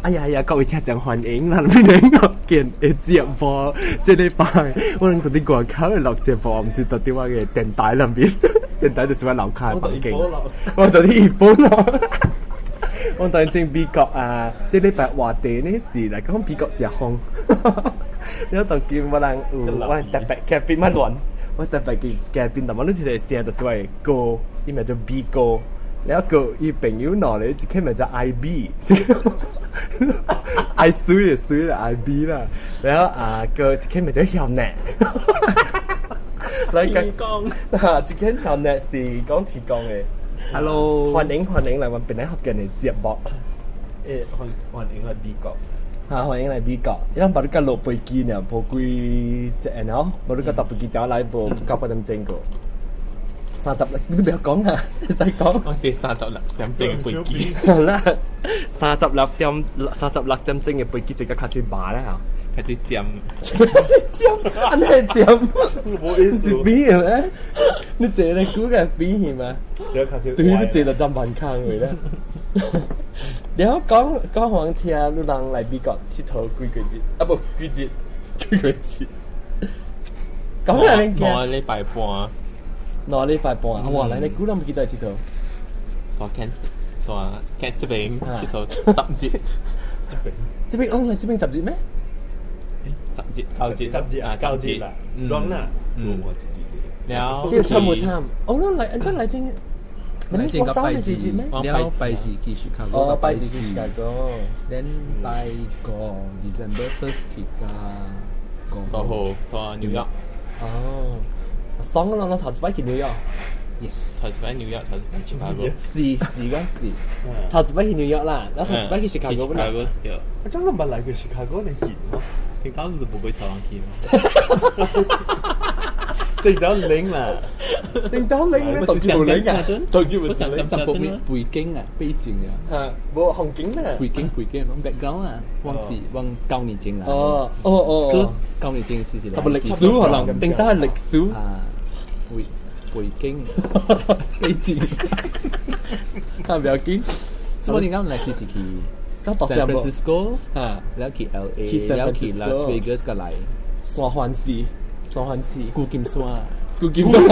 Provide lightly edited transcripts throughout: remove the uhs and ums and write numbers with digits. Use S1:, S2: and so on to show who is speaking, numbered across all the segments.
S1: 哎呀呀，各位聽眾歡迎咱變成福建的節目。這禮拜我人佇佇外口錄節目，毋是佇佇我的電台內面，電台就是我樓跤的房間。我佇佇日本咯。我當前美國啊，這禮拜話題呢是來講美國食風。了當今我人有我特別嘉賓蠻亂，我特別嘅嘉賓，但我你聽個聲就是我的哥，伊名叫 B 哥。了個伊朋友喏咧，一個名叫 IB，愛水的水啦 IB 啦。了啊個一個名叫曉內，來講，啊，這個曉內是講提供的。
S2: Hello，
S1: 歡迎歡迎來阮本來福建的節目。
S2: 歡迎來美國。
S1: 哈，歡迎來美國。伊咱捌你甲落飛機爾，無幾隻喏，無你甲搭飛機調來無9、8點鐘過。30粒，你不要講啊，會使講。
S2: 我這36點鐘的飛機。
S1: 好啦，36點，36點鐘的飛機，這個較去麻咧嚇。
S2: 較去尖。
S1: 尖，按呢尖？是比的咩？你坐咧久個比去嗎？對，你坐到針板坑去咧。了講講予阮聽，你人來美國𨑨迌幾個月？啊無幾日？幾個月？講下你聽。
S2: 2禮拜半。
S1: 2禮拜半，哇！來你久攏毋記得𨑨迌。
S2: 煞看煞看這邊𨑨迌10日。
S3: 這邊。
S1: 這邊哦，來這邊十日咩？
S2: 十日，九日，
S3: 十日啊，九日啦，攏啦，我自己的。
S2: 了，
S1: 這個參無參？哦，咱來，咱來這。
S4: 來這個拜
S1: 二咩？
S4: 了拜二去芝加哥。
S1: 哦，拜二去芝加哥。
S4: Then 拜五 December 1st 去加
S2: 5號到紐約。
S1: 哦，爽啦！我頭一擺去紐約。
S4: Yes。
S2: 頭一擺紐約，頭一擺芝加哥。
S1: 是是個是。頭一擺去紐約啦，然後頭一擺去芝加哥本來。
S2: 對。
S3: 啊，這攏捌來過芝加哥呢？見嗎？
S2: 聽講就是無過台灣去嗎？
S3: 頂到零啦，
S1: 頂到零咩？當然無零啊，當然無零。
S4: 淡薄咩背景啊，背景啊。
S1: 嚇，無風景啊。
S4: 背景背景，攏 background 啊，我是我9年前來。
S1: 哦哦哦。
S4: 所以9年前是
S1: 淡薄歷史可能，頂到係歷史。
S4: 啊，背背景，
S1: 背景。啊，不要緊。
S4: 所以你啱來是去 San Francisco，了去 LA，了去 Las Vegas 過來。
S1: 三藩市，三藩市，
S4: 舊金山，
S1: 舊金山。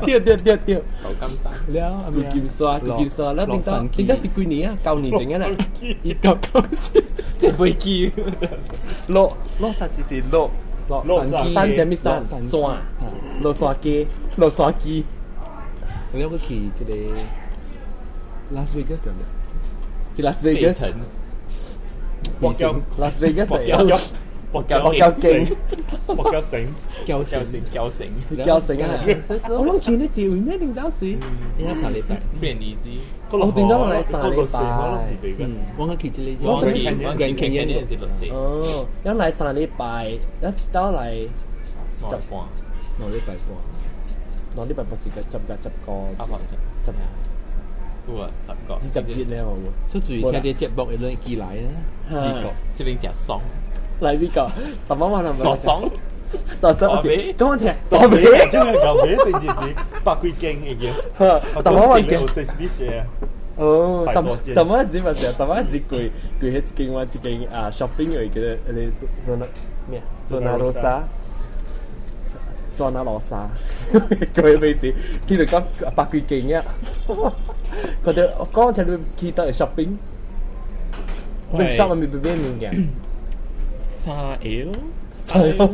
S1: 對對對對。
S2: 舊金山。
S4: 了，
S1: 舊金山，舊金山，了頂到頂到是幾年啊？9年前啊啦。1997，這飛機。洛洛杉磯是洛
S4: 洛杉磯，
S1: 山啥物山？山。洛杉磯，洛杉磯。
S4: 了閣去這個 Las Vegas 對唔對？
S1: 去 Las Vegas。
S3: 博交
S1: Las Vegas。
S3: 博交
S1: 博交城，
S3: 博交城，
S4: 交城，
S2: 交城，
S1: 交城啊！我攏見你一位咩領導是？
S4: 應該三禮拜，
S2: 非常 easy。
S1: 我頂到來三禮拜。
S4: 嗯，我去這個，
S2: 我去我去 Canyon 是六四。
S1: 哦，要來三禮拜，一到來
S2: 十半，2
S4: 禮拜半，2
S1: 禮拜半是個十個十個，
S2: 十，有啊，十個，20
S1: 節了。
S4: 所以注意聽啲節目會攏記來啊。
S2: 美國這邊誠爽。
S1: 來美國，大媽話
S2: 大爽，
S1: 大爽，講我聽，
S3: 大尾，真係大尾，定是百幾間已經。
S1: 大媽話嘅。哦，大大媽是咪是？大媽是貴貴迄一間我一間啊 shopping 嘅叫做嗰個 Zona 咩？Zona Rosa。Zona Rosa，佢名字，佢就講百幾間啊。佢哋講我聽你去倒 shopping，你 shop 咪買物件？
S2: 三個咯，
S1: 三個，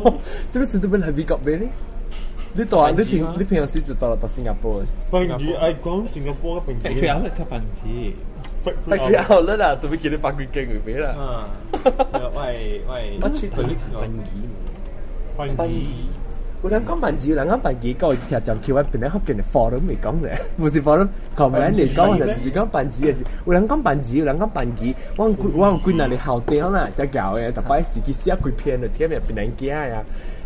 S1: 這個是都要來美國買呢？你大你平你平常時就到到新加坡。
S3: 平時愛講新加坡平時。
S2: Factory outlet 較平時。
S1: Factory outlet 啦，都要去你百幾間去買啦。
S2: 嗯，喂喂，
S1: 我去做
S4: 奔機，
S3: 奔機。
S1: 有人講辦字，有人講辦字，各位聽眾去阮邊咧福建的 forum 嚟講咧，唔是 forum comment 嚟講，就直接講辦字的。有人講辦字，有人講辦字。我我有幾若個校長啦，才教的，逐擺是去寫幾篇的，這個名檳榔囝呀，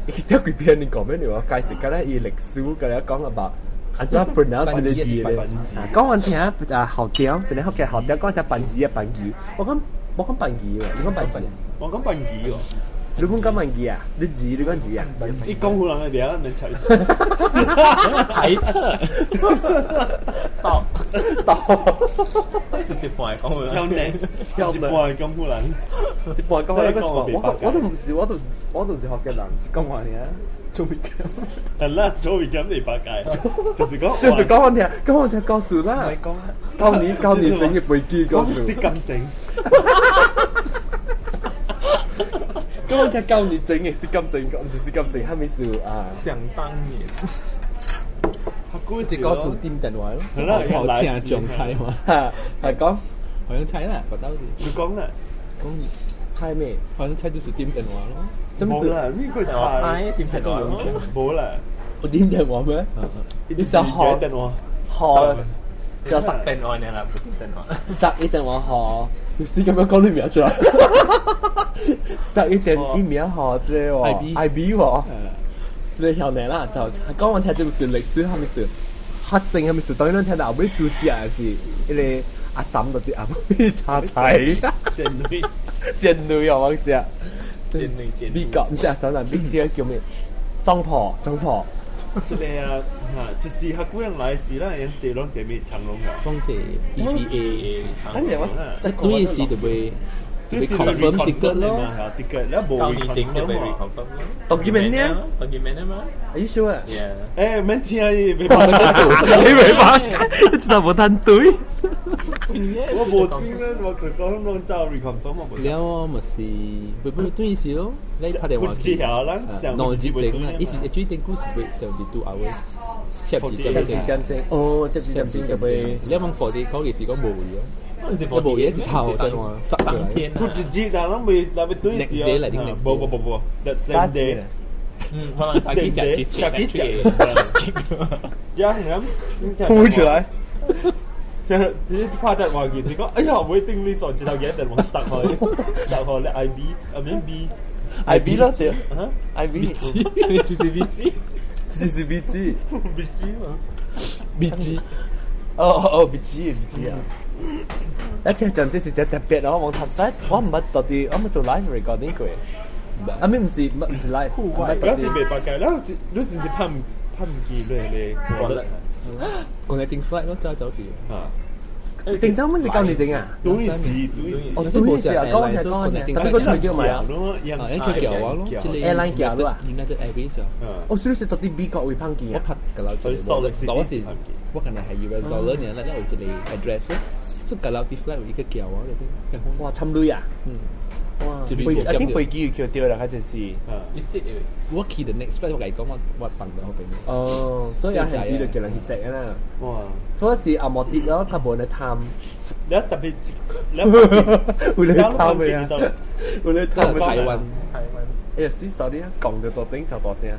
S1: 伊寫幾篇你講咩？你話解釋甲咧伊歷史，甲咧講 about 按怎 pronounce 這個字咧。講完聽啊，校長，檳榔福建校長講聽辦字啊，辦字。我講我講辦字喎，你講辦字？
S3: 我講辦字喎。
S1: 你講講辦字啊？你字你講字啊？
S3: 你講湖南的名，咱能猜。
S2: 排斥。到。是一半講
S3: 有呢，一半係江湖人，
S1: 一半講話，我我都唔是，我都是我都是福建人，唔是講話爾，做咩咁？
S3: 係啦，做咩咁嚟八戒？就是講，
S1: 就是講我聽，講我聽故事啦。舊年整嘅飛機故事。
S3: 是咁整。
S1: 講我聽舊年整嘅是咁整，唔是是咁整，係咪事啊？
S2: 想當年。
S4: 這個數點電話咯，我聽長菜嘛，
S1: 係講
S4: 好像菜啦，我到底。
S3: 你講啦，
S4: 講
S1: 菜咩？
S4: 反正菜就是點電話咯。
S1: 什麼事？
S3: 冇啦，呢個菜
S2: 點電話？
S3: 冇啦。
S1: 我點電話咩？你想學
S3: 電話？
S1: 學就
S2: 塞電話呢啦，電話。
S1: 塞一電話學，你咁樣講你名出來。塞一電一名學，這個 IB 喎，這個曉得啦，就講完聽這個是歷史，係咪是？發生係咪是？當然聽到後尾主角是一個阿嬸到啲阿妹炒菜，
S3: 賤女，
S1: 賤女啊！我知啊，
S2: 賤女賤女。
S1: 美國唔是阿嬸啦，美國叫咩？莊婆，莊婆。
S3: 這個啊，嚇，就是客古人來時啦，人坐攏坐咩長龍㗎？
S4: 講坐 EVA，
S1: 等陣我，
S4: 對時就會。就 confirm ticket 咯
S3: ，ticket 你無 reconfirm
S1: 當幾面呢？
S2: 當幾面呢嘛
S1: ？Are you sure？
S3: 誒，免聽伊，
S1: 你袂發，你知道無談對。
S3: 我無聽咧，我佢講攏走 reconfirm 我無。
S4: 了我咪是，不不對時咯，你拍電話
S3: 去。
S4: 兩日前啦，伊是最頂久是會72 hours。
S1: 72點鐘，哦，72點鐘就會。
S4: 你問40口其實講無嘢。
S2: 我
S4: 無嘢一頭電話，
S2: 當天
S3: 佢一日啊，攏未來要對時啊，無無無無，that same day。
S2: 嗯，可能早起食
S3: 早起食，呀，咁
S1: 呼出來。
S3: 就你拍電話其實講，哎呀，我頂你做一頭嘢電話塞開，塞開你 I B，啊免 B。
S1: I B 咯，對
S3: ，I
S1: B，
S2: 你這是 B G，
S1: 這是 B G，
S3: B G 嘛
S1: ，B G，哦哦哦，B G B G 啊！一聽講這是真特別咯，我頭先我唔捌到底，我冇做 live recording 過，啊咩唔是唔是 live，
S3: 嗰時未發覺，你是拍唔拍唔見咧咧，
S4: 講你訂 flight 咯，早走去。
S3: 啊！
S1: 訂單乜是舊年整啊？
S3: 對時對，
S1: 哦對時啊，講聽講聽，特別個隨叫買啊，
S4: 啊，因佢叫我咯
S1: ，airline 叫咯啊
S4: ，United Airways 啊。
S1: 哦，所以是到底美國會碰見啊？
S4: 我拍個老一個，我是我可能係 US dollar 呢，咧有一個 address 咯，所以個老啲 flight 有一個叫我嗰啲。
S1: 哇，參類啊！
S4: 嗯。
S1: 哇！飛啊！啲飛機又叫掉啦，佢就是。
S2: 你識
S4: 我去 the next flight 我嚟講我我放到後邊。
S1: 哦，所以有陣時就叫人去食啦。
S3: 哇！
S1: 嗰時阿莫跌咯，佢無嚟探。
S3: 你特別，你
S1: 會嚟探咩啊？會嚟探
S4: 台灣。
S2: 台灣。
S1: 哎呀，死 sorry 啊，講到大頂小大聲。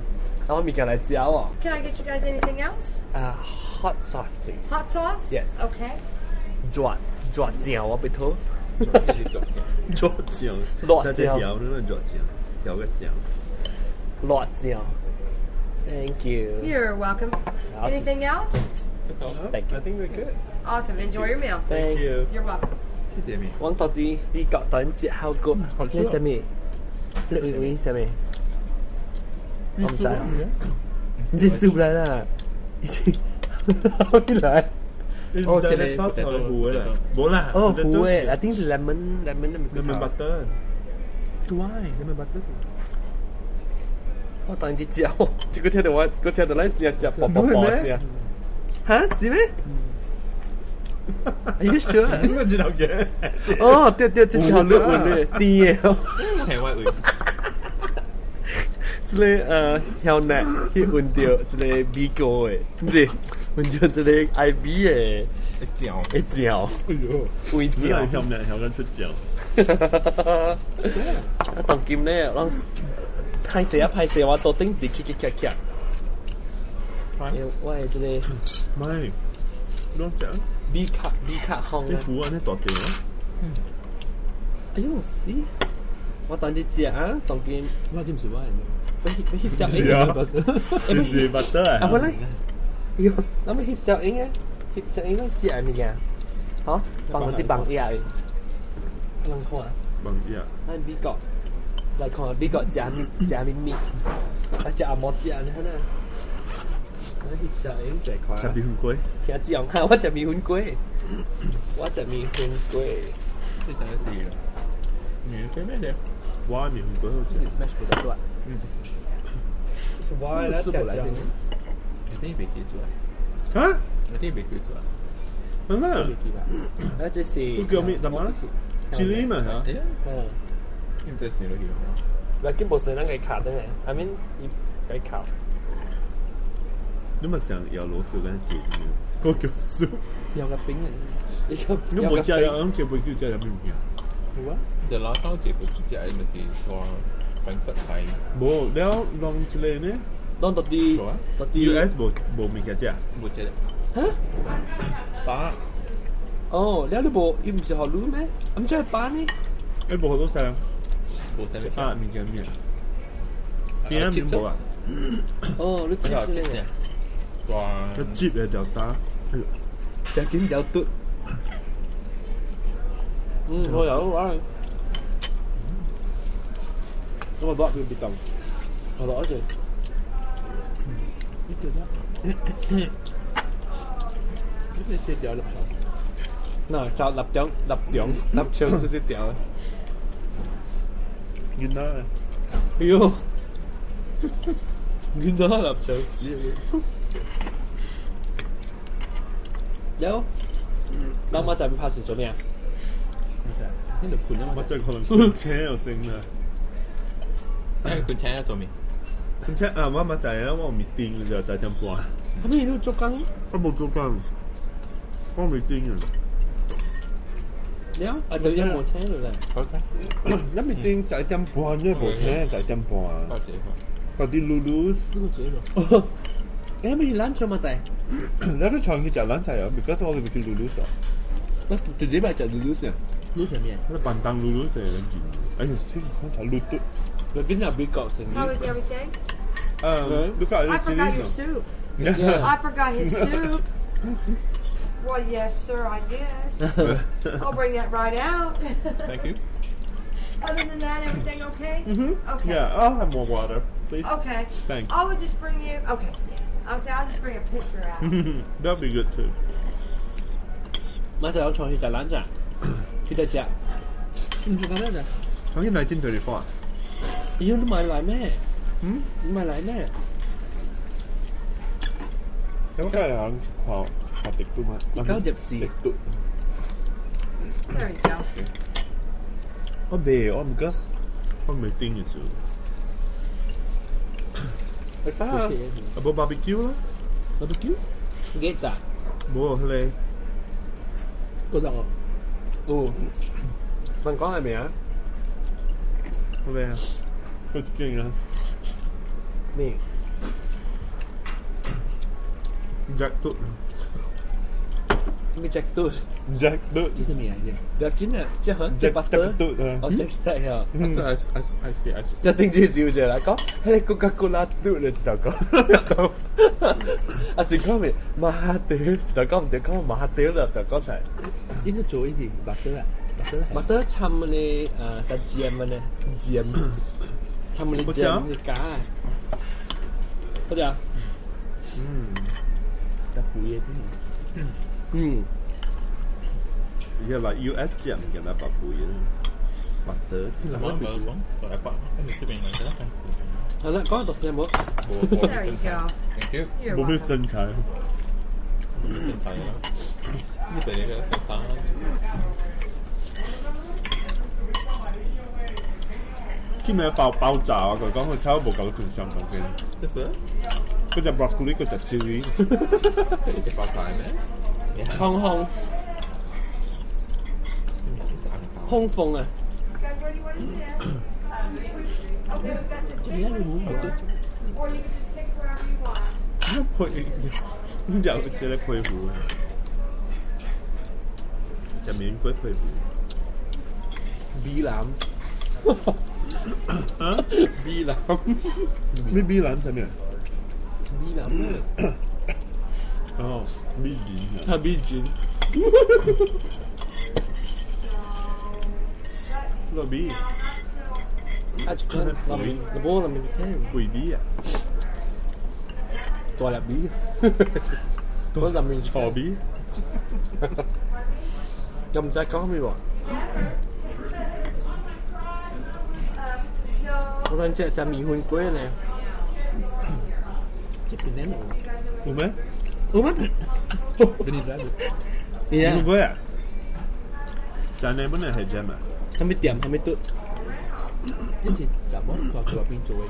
S1: 那我物件來食喎。
S5: Can I get you guys anything else?
S1: 啊，hot sauce please.
S5: Hot sauce?
S1: Yes.
S5: Okay.
S1: 熱熱醬我別偷。
S3: 熱醬，
S1: 辣椒，
S3: 那個熱醬，有個醬。
S1: 辣椒。Thank you.
S5: You're welcome. Anything else?
S1: Thank you.
S3: I think we're good.
S5: Awesome. Enjoy your meal.
S1: Thank
S3: you.
S5: You're welcome.
S2: 這是咩？
S1: 我到底美國等節效果，你什麼？你為什麼？我唔知，唔知燒嚟啦，已經起來。
S3: 哦，這個 sauce 糊的，無啦。
S1: 哦，糊的，一定是 lemon lemon
S3: lemon butter。
S4: 對，lemon butter。
S1: 我當時食，這個聽到我，我聽到咱聲食，啵啵啵聲。哈，是咩？Are you sure？
S3: 我知道嘅。
S1: 哦，對對，這是好熱溫的，甜的。
S2: 係我會。
S1: 這個曉奶去聞到這個美國的，毋是聞到這個 IB 的
S2: 醬
S1: 會醬，
S3: 哎呦，
S1: 會醬，
S3: 曉奶曉緊出醬。
S1: 啊，當今咧，攏歹勢啊歹勢，我桌頂直去去去去。我的這個，
S3: 唔係，攏食。
S1: 美卡美卡風
S3: 你糊啊，你大條啊。
S1: 哎呦死！我當時食啊，當今
S4: 我這毋是我的。
S1: 要翕小
S3: 影啊！是 butter
S1: 啊！我來，哎呦，咱要翕小影啊！翕小影咱食物件，好，放我啲放葉，人看。
S3: 放葉。
S1: 咱美國來看美國食物食物物，啊食阿毛食，你睇下。
S6: 食應這塊。
S3: 食米粉粿。
S6: 聽講，我食米粉粿，我食米粉粿。
S2: 這啥是米粉咩的？
S3: 我米粉粿好
S4: 這是 smash potato 啊。
S2: 嗯。
S6: 是我來聽講。
S2: 一定袂記住啊！
S3: 啊？
S2: 一定袂記住啊！
S3: 真的？
S6: 啊，這是。
S3: 你叫咩？什麼？chili 嘛嚇？
S6: 嗯。
S2: 你唔知算落去嗎？
S6: 唔係，無算咱個卡等下，I mean 伊該烤。
S3: 你咪想要攞叫緊節嘅，個叫素。
S4: 有個餅啊！
S3: 你冇食啊？講這杯叫食啥物物件？
S4: 有啊。
S2: 就老早這杯食的咪是說反骨係。
S3: 無了，弄一個呢？
S6: 弄到啲到啲。
S3: US 無無物件食。
S2: 無食。
S6: 嚇？
S2: 包。
S6: 哦，了你無，伊毋是予你咩？毋知係包呢？
S3: 欸，無好多食。
S2: 無食咩？
S3: 啊，物件麵。邊啊麵無啊？
S6: 哦，你接先。
S2: 哇！
S3: 個接嘅就打，
S4: 有緊有嘟。
S6: 嗯，我有玩。
S3: 我攞佢別動。
S6: 我攞住。
S4: 你叫咩？你寫掉立場。
S6: 嗱，就立腸、立腸、立腸就是掉。
S3: 原來。
S6: 哎呦！原來立腸屎。有，媽媽仔拍攝做咩啊？
S4: 呢度盤啊嘛。
S3: 我最可能盤車又升啦。
S2: 盤車又做咩？
S3: 盤車啊！我媽仔啊，我未定嘅時候10點半。
S6: 係咪你做工？
S3: 我冇做工，我未定啊。
S6: 了，啊，就一冇車啦。
S2: 好嘅。
S3: 一未定10點半，因為冇車10點半。嗰啲露露。
S4: 呢個自己做。
S6: 你咪 lunch 嘛仔？
S3: 你都長期食 lunch 啊？because 我哋叫露露食。
S4: 我直接咪食露露先。露食咩？
S3: 那板凳露露就係兩件。哎呀，先講就露嘟。
S6: 嗰啲入美國成。
S5: How was everything?
S3: Look at
S5: I forgot your soup. I forgot his soup. Well, yes, sir, I did. I'll bring that right out.
S2: Thank you.
S5: Other than that, everything okay?
S3: Mm-hmm.
S5: Okay.
S3: Yeah, I'll have more water, please.
S5: Okay.
S3: Thanks.
S5: I would just bring you. Okay. I'll say I'll just bring a picture out.
S3: That'd be good too.
S6: 馬仔有創去食lunch 啊？去食食。
S4: 唔做緊咩啫？
S3: 創去1934。
S6: 咦？你買嚟咩？
S3: 嗯？
S6: 你買嚟咩？
S3: 咁梗係響看看迪嘟嘛？94。迪嘟。
S5: There you go.
S3: 我未，我唔記得，我未叮嘅時候。
S6: 你睇下。
S3: 啊，冇 barbecue 啦。
S4: barbecue？
S6: 幾隻？
S3: 冇啊，佢
S4: 覺得我。
S6: 哦。問講係咪啊？
S3: 好咩啊？好勁啊！
S6: 咩？
S3: Jack 嘟。
S6: 咩 Jack 嘟
S3: ？Jack 嘟。
S4: 這是咩嚟嘅？
S6: 不要緊啊，這很
S3: Jack Stack 嘟啊！
S6: 哦，Jack Stack 啊。
S2: I see, I see.
S6: 一定知少啫啦，講迄個 Coca-Cola 嘟你一頭講，啊是講咩？馬屌，一頭講唔對，講馬屌啦就講出來。
S4: 應該做一啲白得啦，白得啦。
S6: 馬得摻呢啊，啥醬呢？醬，摻呢醬呢加。好食。
S3: 嗯。
S4: 得苦嘢啲。
S6: 嗯。
S3: 而家話 US 醬嘅啦，白苦嘢。白得。
S6: 好啦，講到讀冇？
S5: There you go.
S2: Thank you.
S5: You're
S3: 冇咩
S5: welcome.
S3: 身材。
S2: 身材啦，呢邊嘅十三啦。
S3: 今日爆爆炸啊！佢講佢差唔多無夠佢上講嘅。
S2: 這是？
S3: 嗰隻 broccoli，嗰隻 chili。
S2: 你爆炸咩？
S6: 空空。空風啊！
S5: You guys, where do you want to sit? Okay, we've got this big one, or you can just pick wherever you want.
S3: 配有這個配糊，隻面龜配糊。
S6: B 男。
S3: 啊
S6: ？B 男。
S3: 咩 B 男係咩
S6: ？B 男咩？
S3: 哦，B 男啊。
S6: 他 B 男。
S3: 個 B。
S6: 啊，這個，那邊，那邊，那邊，
S3: 肥啲啊！
S4: 大粒米，我入面
S3: 錯味。
S4: 又唔使講咩喎？我諗食啥米粉粿呢？
S2: 這邊咧
S3: 有咩？
S4: 有咩？
S2: 有你來。
S4: 你啊
S3: 米？粉粿啊？真係本來係這嘛。
S4: 啥物店？啥物桌？
S2: 你是查某大厝邊做的。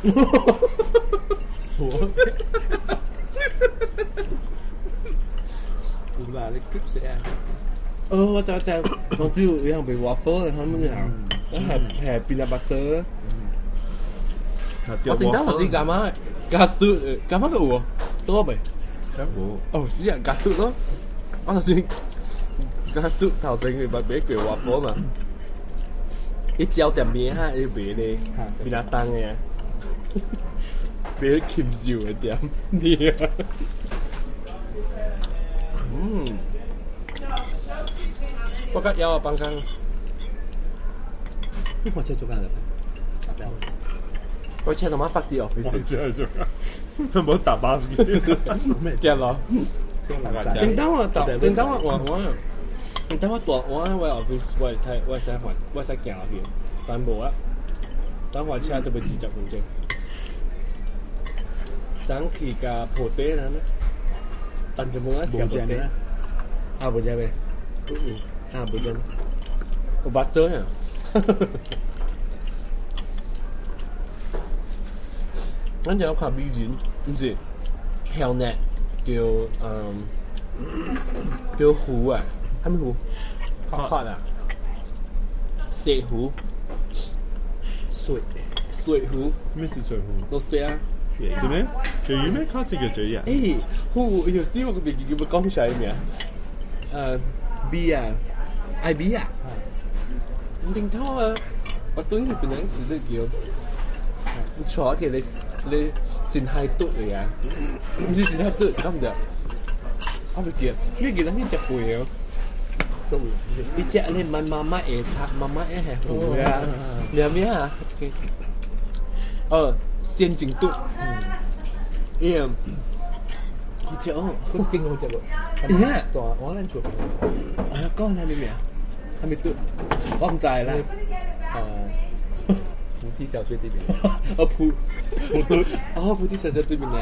S2: 有啦，你 clip 死啊！
S4: 哦，我知知，我只有有樣賣 waffle，他們啊，係係 peanut butter。我頂當我啲幹嘛？加嘟，幹嘛都有，多未？
S3: 冇。
S4: 哦，只係加嘟咯。我頭先加嘟頭前佢咪俾佢 waffle 嘛。伊焦點麵哈，伊賣咧，比較重的，賣金燒的店，你啊。嗯，我較枵啊，放工。
S2: 你看車做緊嚟？阿表。
S4: 我車同媽發啲 office。
S3: 我知做，冇搭巴士。
S4: 驚咯。頂當我搭，頂當我換我，頂當我大我我 office 我睇我使換我使行落去，但無啊。等換車都要20分鐘。省去甲破底啦咩？但就冇啊，
S2: 無正咩？
S4: 啊，無正咩？啊，無正。有巴掌啊！咱就要看美人，毋是，曉呢叫嗯叫湖啊，啥物湖？靠靠啊，石湖，
S2: 水
S4: 水湖，
S3: 咩是水湖？
S4: 落雪啊！
S3: 是咩？水魚咩？卡是叫水啊？
S4: 欸，湖有時我個袂記得要講啥名。B 啊，I B 啊，唔定頭啊，我對佢本來是咧叫，你坐起你你先係嘟嚟啊，唔是先係嘟，咁唔對，我袂記，你記得你食背哦。你食你問媽媽會拆，媽媽會係糊啊，你係咩啊？哦，先進嘟，嗯，你食哦，
S2: 我經過食過。
S4: 咦？
S2: 大我咱厝邊。
S4: 啊，講係咩名？係咪嘟？我唔知啦。
S2: 菩提小學對面。
S4: 哦，菩菩嘟，哦，菩提小學對面咧。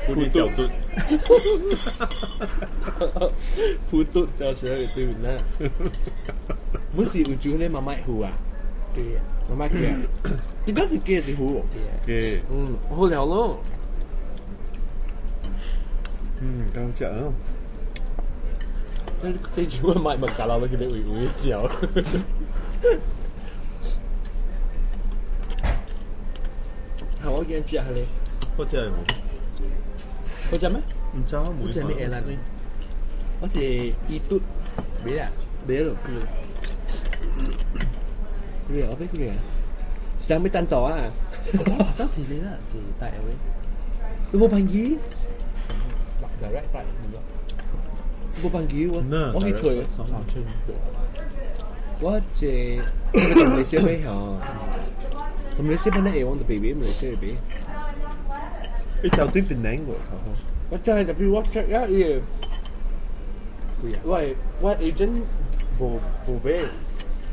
S3: 菩提小嘟。
S4: 菩嘟小學對面咧。本是有煮嗰啲媽媽糊啊？
S2: 雞。
S4: 媽媽雞啊？應該是雞是糊。
S3: 雞。
S4: 嗯，好料咯。
S3: 嗯，剛食啊。
S4: 這次我買麥加撈落去，你會會嚼。係我見食咧。
S3: 我食冇。
S4: 我食咩？
S3: 唔知我冇。
S2: 食咩 airline？
S4: 我食伊嘟，
S2: 買啊？
S4: 買咯。幾個？我買幾個？是人要贊助啊？
S2: 當時是啦，是大 L V。
S4: 你無班機
S2: ？Direct flight 唔得。
S4: 無班機我我去揣。
S2: 3000。
S4: 我坐那個馬來西亞飛吼，馬來西亞本來會往到北邊，馬來西亞邊。
S3: 你就對邊兩個？
S4: 我真係特別我 check 啊，伊個，我我 agent 無無買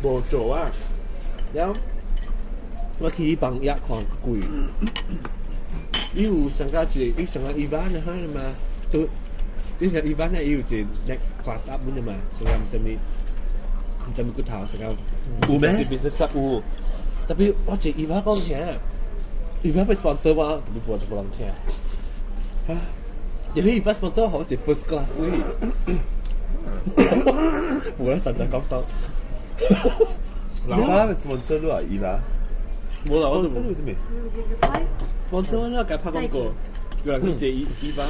S4: 無做啊，然後我去幫伊看貴，伊有上加一個，伊上加伊班的哈嘛，都伊上伊班的伊有一個 next class up 的嘛，上加毋知物。唔知咪骨頭，成個
S3: 有咩
S4: ？business class 有，特別我一伊爸講聽，伊爸被 sponsor 我，特別無就無人聽。嚇！因為伊爸 sponsor 好似 first class 對，無啦，實在講收。
S3: 老爸被 sponsor 咗啊？伊爸？
S4: 無啦，我都
S3: sponsor 咗未
S4: ？sponsor 我啦，該拍廣告，有人去借伊伊爸，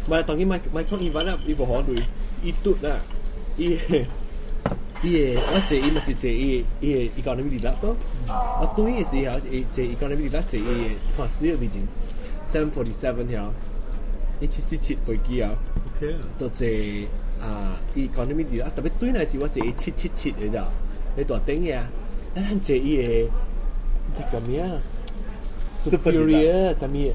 S4: 唔係當然買買講伊爸啦，伊無可對，伊嘟啦，伊。伊個我坐伊嘛是坐伊個，伊個伊講你咪 deluxe 咯。我對嘅時候，伊坐伊講你咪 deluxe 坐伊個，看水個位置，747條，伊747飛機啊。
S3: OK。
S4: 就坐啊，伊講你咪 deluxe，特別對那時我坐伊777嘅咋，你大頂嘅啊，咱坐伊個，這個咩啊？Superior 啥物？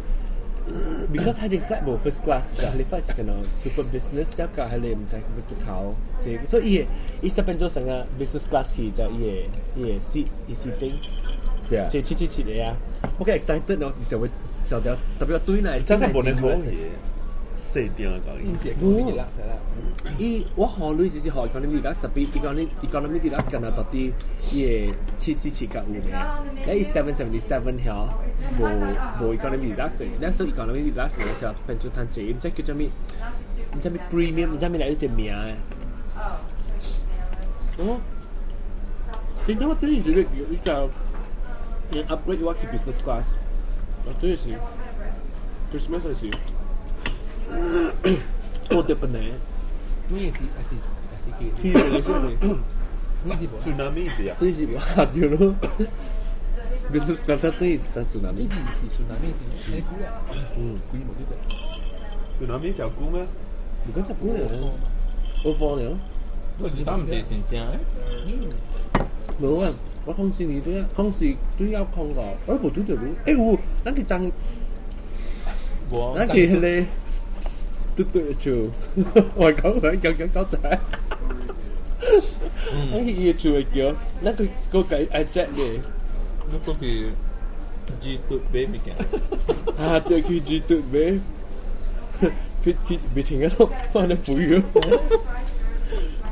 S4: Because 佢隻 flight 無 first class，就係你 flight 是可能 super business，一個係你唔知乜骨頭，這所以伊伊十變做成個 business class 去就伊個伊個 seat 伊 seating，
S1: 是啊。
S4: 這七七七個啊，我幾 excited 咯，就會小條特別對來
S3: 真係無能好嘢，細點啊講。
S2: 唔是講啦，啦。
S4: 伊我學類就是學 economy deluxe，特別 economy deluxe 敢若到底伊個747較有呢，咧伊 777 曉無無 economy deluxe，咧所以 economy deluxe 咧就變做趁錢，毋知叫做咩，毋知咩 premium，毋知咩來一個名的。哦，頂頭我等於是你你就你 upgrade 我去 business class，我等於是 Christmas 時，我得本來。
S2: 你也是，還是還是去？
S4: 去你是是，
S2: 你是無？
S3: Tsunami 是啊。
S4: 對是無對咯。Business class 對是 tsunami。
S2: 你是是 tsunami 是咩？久啊？嗯，幾無對對。
S3: Tsunami 就久咩？
S4: 唔講就久了，我放了。
S2: 你打唔是先正誒？
S4: 無啊，我講是你對啊，講是對要講個，我無對對你。欸有，咱去爭，咱去彼個。對對厝，我講我講講講仔，咱去伊個厝會叫，咱去個計愛食咧。
S2: 你過去 G 嘟買物件。
S4: 啊，對，去 G 嘟買，去去袂穿個都放咧肥咯。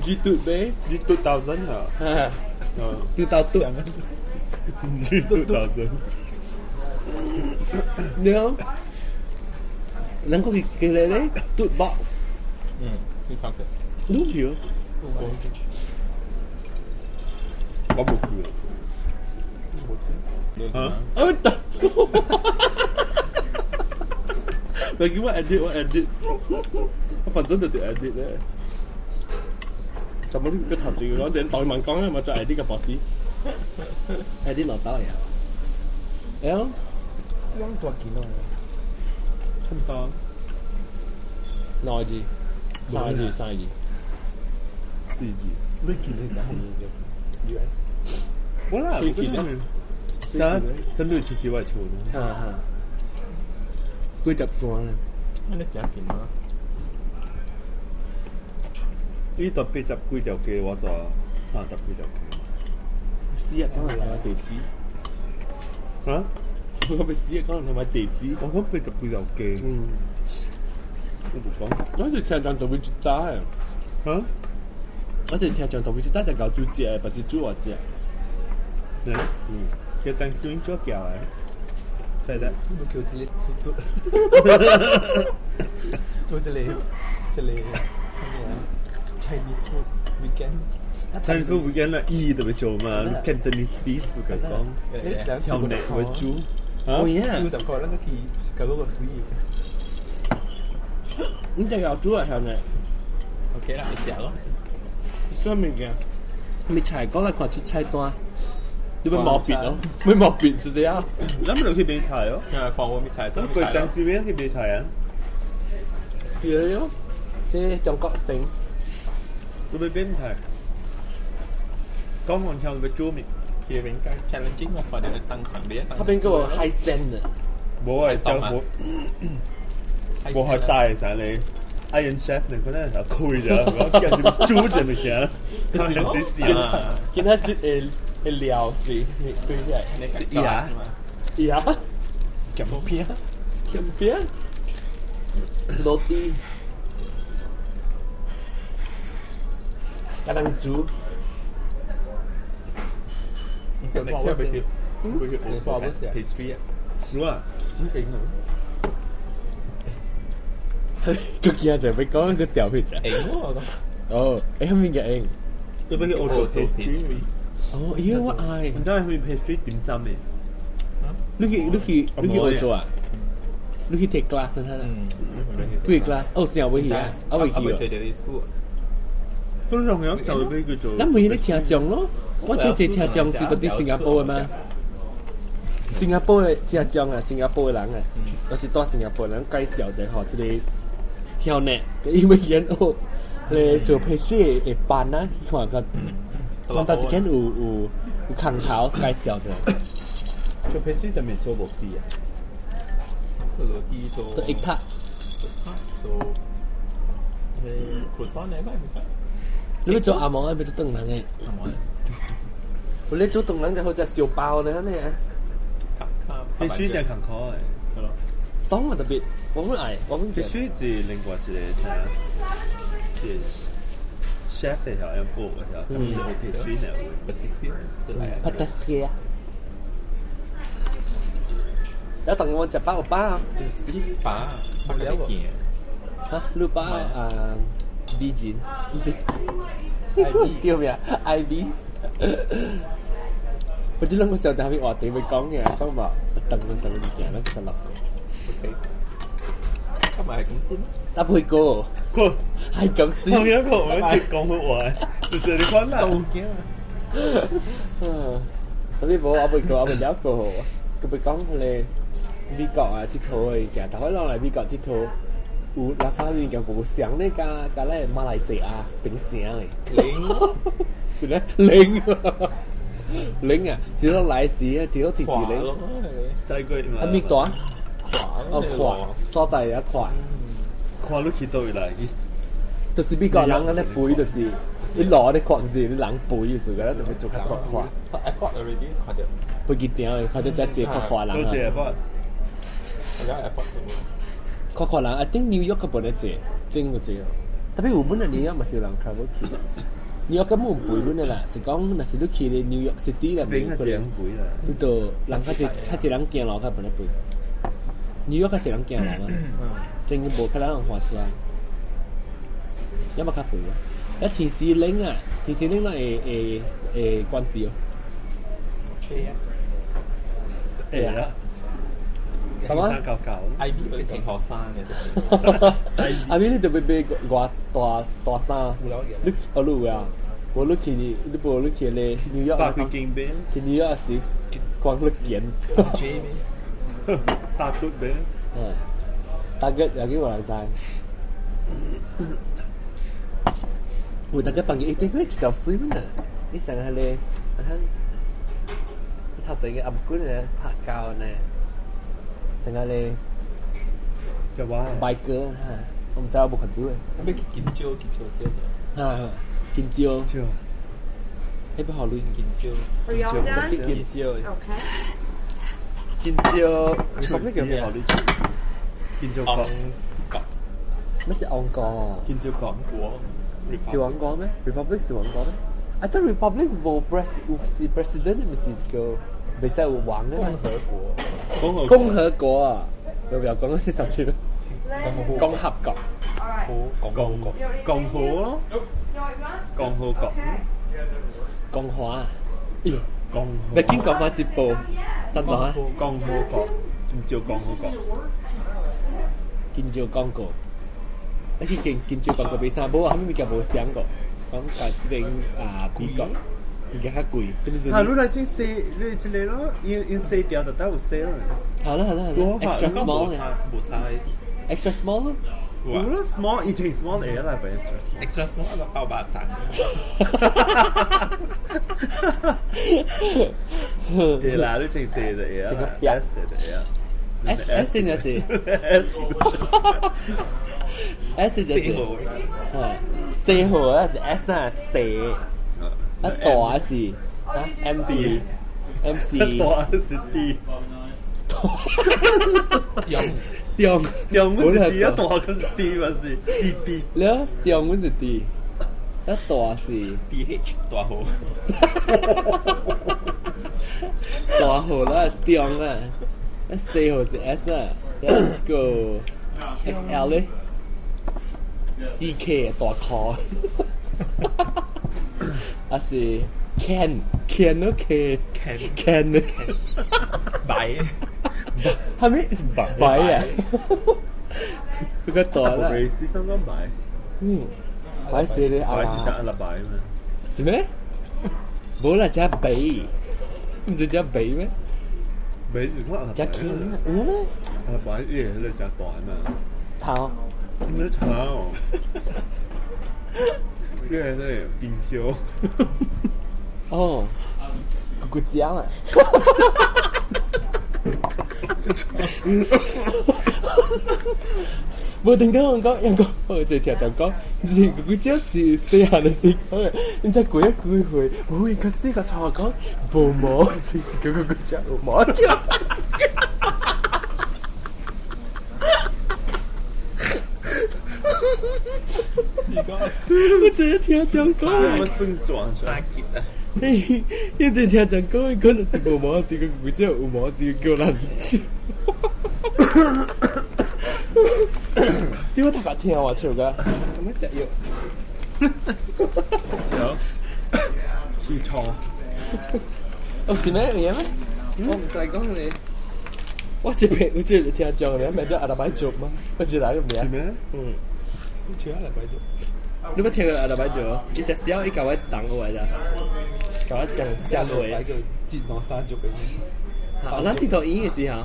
S4: G 嘟買
S3: ，G 嘟 thousand 啊，
S4: 嘟到嘟
S3: ，G 嘟 thousand。
S4: 你講。咱過去叫咧咧，嘟 box。
S2: 嗯，你看過？
S4: 你去啊？
S3: 我無去。啊？
S4: 啊得！你叫我 edit，我 edit，我反正就得 edit 咧。就冇呢個頭前講，就代問講咧，咪就 edit 個博士。edit 落刀呀？哎呀，
S2: 兩大件咯。
S3: 差唔多。
S4: 兩字，三字，三字，
S3: 四字。
S2: 你見你就係 US。
S3: 冇啦，
S4: 四件咧。
S3: 啥？真對出去外厝。
S4: 哈哈。幾十山咧？
S2: 你食件嗎？
S3: 伊都八十幾條街，我就三十幾條街。
S4: 死啊！講人係咪地址？
S3: 啊？
S4: 我咪死啊！講人係咪地址？
S3: 我講八十幾條街。
S4: 嗯。
S3: 我無講。
S4: 我是聽講特別一打的。
S3: 啊？
S4: 我是聽講特別一打就搞煮食的，不是煮我食。
S3: 嗯。叫當選做橋的，對的。
S2: 我叫這個做做這個這個 Chinese food weekend。
S3: Chinese food weekend 啦，伊特別做嘛，Cantonese feast 我講，跳內會煮。
S4: 哦耶！
S2: 煮十塊，咱個去搞嗰個 free。
S4: 你這個煮啊，兄弟。
S2: OK 啦，你食咯。
S4: 做物件？咪菜講來看出菜單。你要毛筆咯？要毛筆是這樣。
S3: 咱們就去買菜哦。
S2: 啊，看我買菜，
S3: 咱過當時邊去買菜啊？
S4: 對咯，這中國城。
S3: 你要買菜？講完之後要煮麵。
S2: 去邊間 challenging 嘛，看到當場買。
S4: 他邊個海鮮的？
S3: 無啊，政府無學齋啥你。Iron Chef 你可能就開咗，我叫你煮這物件，他們只是啊。
S4: 今仔日會會料是，對起來。
S3: 伊啊？
S4: 伊啊？
S2: 鹹片？
S4: 鹹片？落地。敢人煮？
S2: 你我會去，會去澳洲 pastry 啊？
S3: 如啊？
S2: 唔勁啊！
S4: 佢今日就要講個掉去。
S2: 會喎！
S4: 哦，會啥物嘅會？
S3: 你要去澳洲 pastry？
S4: 哦，咦，我愛。
S3: 你知影去 pastry 點針嘅？
S4: 你去你去你去澳洲啊？你去 take class 啊？
S2: 嗯。
S4: 幾個 class？哦，成未去啊？啊未去
S2: 啊！未去到 school。
S3: 都同樣就俾佢做。
S4: 咱唔係咧聽講咯，我這這聽講是嗰啲新加坡的嗎？新加坡的聽講啊，新加坡的人啊，我是帶新加坡人介紹者吼，這個曉呢，因為演學咧做 pastry 的班啊，看個，我當時間有有有空頭介紹者。
S3: 做 pastry 就未做無比啊？
S2: 就落啲做。
S4: 做 egg tart。
S2: 做 croissant 咧，咪唔得。
S4: 你要做阿毛，你要做頓人嘅。
S2: 阿毛。
S4: 我你做頓人就好似燒包呢，呢。
S3: 必須真艱苦嘅，
S2: 係咯。
S4: 爽啊特別，我本愛，我本
S3: 必須是另外一個啥，一個 chef 的條樣學的條，咁就必須呢。
S4: 帕特斯啊！有等我食飽有飽啊！
S2: 飽，冇了喎。
S4: 嚇，你飽啊？B 錢唔是？叫咩啊？IB。我只兩個時候特別話題會講嘅，講話等個時候物件，咱十六個。
S2: OK。今日係咁先。
S4: 搭配過。
S3: 過
S4: 係咁先。
S3: 我一個我一講好話，就是你講啦。
S4: 嗯，特別無我未過，我未了過。佢咪講咧，美國啊，佚佗的物件，逐擺攏來美國佚佗，有垃圾物件無相咧，佮佮咱馬來西亞檳城的。零，咧零，零啊！只好來時啊，只好直直零。
S3: 再過
S4: 啊，咪大？哦，闊，所在也闊。
S3: 看你去佗位來去？
S4: 就是美國人按呢肥，就是伊路咧闊，就是人肥，就是個，特別做較大塊。
S2: Airport already 看到。
S4: 飛機場的，看到遮濟較闊人啊。
S3: 多謝 airport。
S2: 而家 airport
S4: 較闊人，I think New York 較無咧濟，真個濟哦。特別有本來 New York 嘛是有人較無去。New York 根本有肥本的啦，是講若是你去咧 New York City 啦，
S3: 邊較濟人肥啦。
S4: 你就人較濟，較濟人行路較無咧肥。New York 較濟人行路嘛，真個無較人換車，也嘛較肥啊。啊，天時冷啊，天時冷咱會會會關事哦。
S2: OK 啊。
S4: 會啊。什麼
S2: ？IB 嗰啲情學生嘅。
S4: IB 你特別買偌大大衫，你哦你有啊？無你去你無你去咧紐約。
S3: 百幾間買。
S4: 去紐約時，光你見。
S2: J 咩？
S3: 大嘟買。
S4: 嗯，大吉又叫無人知。有大家朋友一定會一條水本啊！你想下咧，啊他，頭前個暗棍咧拍膠呢，陣間咧，
S3: 就話
S4: 白哥哈，我毋知我無看到誒。
S2: 咩金蕉金蕉先生？
S4: 哈，金蕉。
S3: 蕉。
S4: 迄要予鐳
S2: 金蕉。
S5: Are y'all done?
S4: 金蕉。
S5: Okay.
S4: 金蕉，你講咩叫咩啊？
S3: 金蕉國。
S4: 乜是王國？
S3: 金蕉國。
S2: 國。
S4: 是王國咩？Republic 是王國咩？啊，這 Republic 無 pres 有是 president，毋是叫袂使有王嘅嘛？
S2: 共和國。
S4: 共和國啊！你不要講嗰啲十次。共和國。
S3: 共和共和咯。共和國。
S4: 共和啊！哎呦，
S3: 共和。
S4: 你見講翻一步，真講啊？
S3: 共和國，金蕉共和國。
S4: 金蕉廣告。你去見見照廣告比衫，無啊，啥物物件無想過，講甲這邊啊美國物件較貴，這邊
S3: 嚇！你來這細，你這個咯，因因細條就帶有細咯。
S4: 好啦好啦好啦，extra small 咧，
S2: 無 size。
S4: extra small 咯。
S3: 有啦，small 以前 small 會啦，變 extra small。
S2: extra small 就包肉粽。
S3: 會啦，你穿細就會啦，S 就會啦。
S4: S S 就是
S3: S
S4: S 就是，嗯，細號啊是 S 啊細，啊大是啊 M C M C，
S3: 大是 D，
S2: 中
S4: 中
S3: 中不是 D 啊，大跟 D 嘛是 D D，
S4: 了中不是 D，啊大是
S2: D H 大號，
S4: 大號啦中啊。細號是 S 啊，然後 XL 咧，DK 大箍，啊是 Can Can 咯 K
S2: Can
S4: Can
S2: 白
S4: 係咪白啊？佢個大啦，
S3: 是三個白，
S4: 嗯，白是咧
S3: 白是只阿拉白嘛？
S4: 是咩？無啦，只白，唔是只白咩？
S3: 白是講阿拉白，
S4: 只 King 有咩？
S3: 阿拉白伊個只大嘛？
S4: 頭，
S3: 咩頭？伊個是冰蕉。
S4: 哦，咕咕醬啊！
S6: 無聽到人講，人講，我就聽人講，是佢只是細漢的時講，唔知過咗幾歲，無伊個死個錯講，無毛是個個個只有毛。我真係聽人講，
S3: 我算轉
S2: 三結啊！
S6: 伊真聽人講，伊可能是無毛，是個個只有毛，是叫人笑。是我頭殼聽我笑噶，咁樣食藥。
S3: 有起床。
S6: 哦，是咩樣嘢咩？我唔知講你。我這邊有這個聽講的，名叫阿拉伯族嗎？我是哪個名？
S3: 咩？
S6: 嗯，你聽阿拉伯族。你捌聽過阿拉伯族？伊只小，伊共我同學咋？共我上下落。
S4: 個戰狼山族嘅。
S6: 啊，咱聽到音嘅時候，阿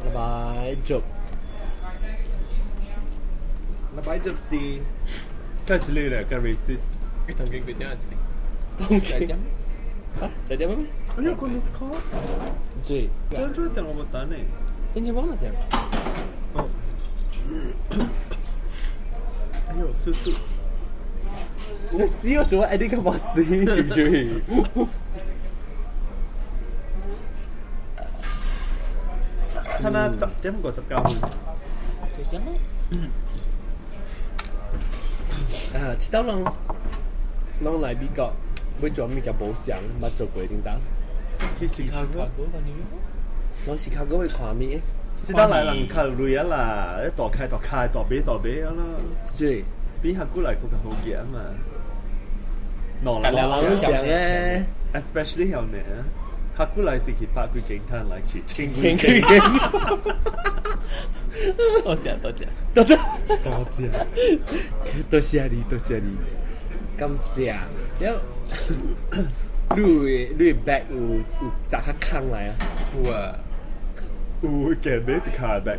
S6: 拉伯族。
S4: 阿拉伯族是，
S3: 開始你咧，個 racist。
S2: 佢同佢幾點啊？
S6: 東京。啊？在點咩？
S3: 哎呀，この卡。
S6: 唔知。
S3: 珍珠等我等你。
S6: 珍珠幫我食。
S3: 哦。哎呦，速度！
S6: 我死我做乜 edit 咁死，唔注意。
S3: 他那十點五十九分。
S2: 幾點啊？
S6: 啊，這道人，攏來美國，欲做物件無相，捌做過叮當。
S3: 去芝加哥。
S6: 攏芝加哥欲看物？
S3: 這道來人較累啊啦，大開大開大買大買啊啦。
S6: 是。
S3: 比較古來閣較好行嘛。兩
S6: 人攏像咧
S3: ，especially 曉呢，較古來是去百幾間攤來去千幾
S6: 間。
S2: 多謝多謝
S6: 多謝
S3: 多謝，
S6: 多謝你多謝你，感謝。了，你的 bag 有砸較空來啊？
S2: 有啊。
S3: 有加買一卡 bag，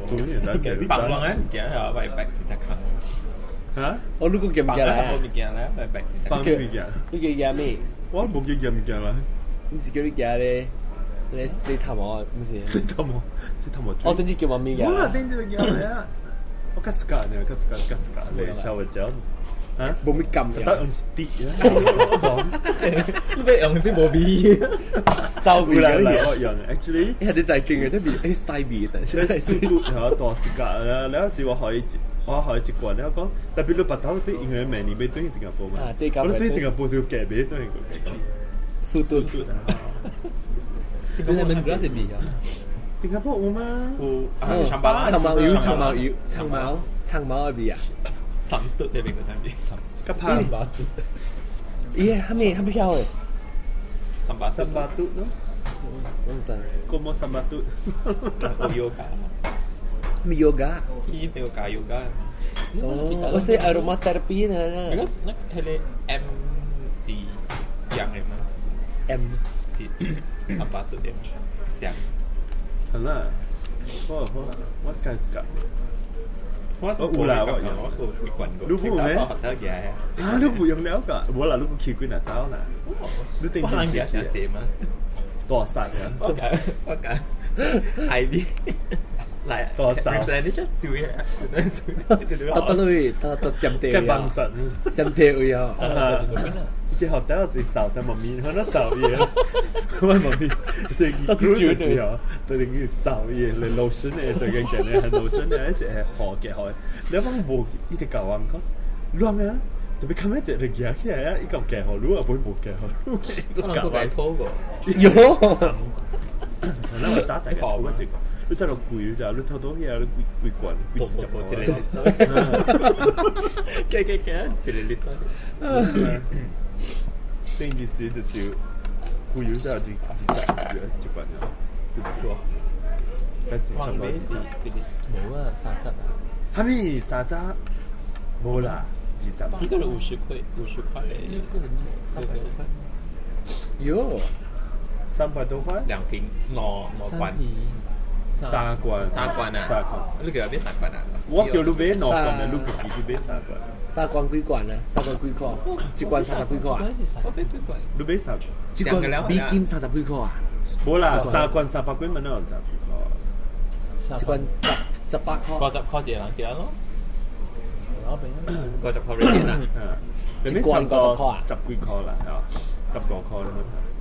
S2: 放落來物件啊，買 bag 一隻空。
S3: 嚇？
S6: 哦，你閣夾物件來啊？
S2: 物件來，買 bag
S3: 放物件。
S6: 你叫夾咩？
S3: 我無記夾物件啦。
S6: 毋是叫你夾咧，咧洗頭毛，毋是。
S3: 洗頭毛，洗頭毛。
S6: 哦，等陣叫媽咪夾。
S3: 無啦，等陣就夾來啊。我較 suka 呢，較 suka 較 suka 咧，小我嚼。啊？
S6: 無咪撳
S3: 得用一滴啊！
S2: 你欲用是無味。
S6: 走味
S3: 啦，我用，actually，
S6: 伊係啲在勁嘅，啲味，誒西味，但
S3: 是速度係大 suka 啦，了時我可以。我可以一罐，你講特別你白頭對，因為明年欲轉新加坡嘛，我對新加坡是有夾買轉過。
S6: 速度。
S2: 新加坡是味啊？
S3: 新加坡有嗎？
S2: 有啊，長毛
S6: 長毛油，長毛油，長毛，長毛的味啊！
S2: 三嘟那邊個產品，三
S3: 個拍。
S6: 咦，哈咪哈咪曉的？
S2: 三八
S3: 三八嘟咯。
S6: 我毋知。
S3: 個麼三八嘟？
S2: 有 yoga。
S6: 咩 yoga？
S2: 伊比較教 yoga。
S6: 哦，我是 aromatherapy 呢。
S2: Because 那彼个 M 是一樣的嗎
S6: ？M
S2: 是三八度的，像。
S3: 好啦，好好，我開始講。
S2: 我
S3: 有啦，我
S2: 有，我有一罐過。
S3: 你無咩？
S2: 啊，
S3: 你無用了噶？無啦，你無去過哪走啦？你頂
S2: 陣時濟嗎？
S3: 大殺啊！
S2: 我講我講，IV。來，
S3: 多少？
S2: 你這水啊！
S6: 得得類，得得閃地啊！閃地位啊！
S3: 之後等我是掃上媽咪，可能掃嘢，我媽咪對佢煮的時候，對佢掃嘢，嚟老師呢，對佢講呢，係老師呢，一隻係學嘅學，你講無一直教我講，亂啊！特別看咩隻嚟夾起來啊！一個夾好，如果不會無夾好，
S2: 可能佢拖過。
S6: 有。
S3: 那我早就拖過這個。你真係貴咋？你偷偷遐，你幾幾罐，幾十罐。
S2: 加加加，一個禮拜。
S3: 頂一時就是貴咗就一十一罐了，是不是？開始差不多。
S4: 無啊，三十啊。
S3: 哈咪三十？無啦，20。
S2: 一個人50塊，50塊。
S4: 一個人300多塊。
S6: 喲，
S3: 300多塊。
S2: 兩瓶，兩罐。
S3: 三罐，
S2: 三罐啊！
S3: 三罐，
S2: 你叫我買三罐啊？
S3: 我叫你買兩罐啊，你自己去買三罐。
S6: 三罐幾罐啊？三罐幾塊？一罐30幾塊啊？
S2: 我買幾罐？
S3: 你買三罐？
S6: 一罐美金30幾塊啊？
S3: 無啦，三罐300幾蚊，哪有30幾塊？
S6: 一罐18塊。
S2: 50塊一個人對咯，50塊 ringgit 啦。
S3: 你差唔多十幾塊啦，係10個塊啦。